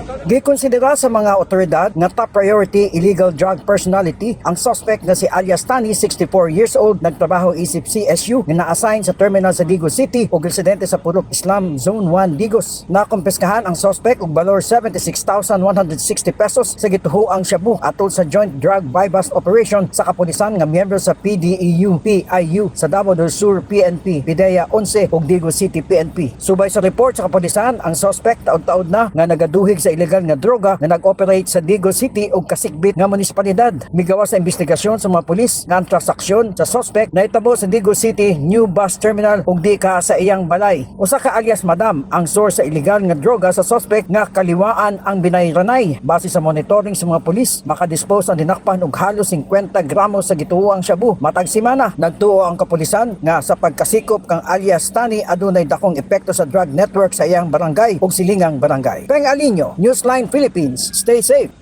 Gikonsidera sa mga otoridad nga top priority illegal drug personality ang suspect nga si alias Tani, 64 years old, nagtrabaho isip CSU nga na-assign sa terminal sa Digos City ug residente sa Purok Islam, Zone 1, Digos. Nakumpiskahan ang suspect og balor 76,160 pesos sa gituhoang shabu atol sa joint drug buy-bust operation sa kapulisan nga miyembro sa PDEU, PIU sa Davao del Sur PNP, PDEA 11 ug Digos City PNP. Subay sa report sa kapulisan, ang suspect taod-taod na nga nagaduhig sa ilegal nga droga nga nag-operate sa Digos City ug kasikbit nga munisipalidad. Migawas sa investigasyon sa mga pulis nga ang transaksyon sa suspect nahitabo sa Digos City New Bus Terminal ug di ka sa iyang balay. Usa ka alias Madam ang source sa ilegal nga droga sa suspect nga kaliwaan ang binayranay. Base sa monitoring sa mga pulis, makadispose ang dinakpan og halos 50 gramos sa gituoang shabu matag semana. Nagtuo ang kapulisan nga sa pagkasikop kang alias Tani, adunay dakong epekto sa drug network sa iyang barangay ug silingang barangay. Peng Alinio, Newsline Philippines. Stay safe.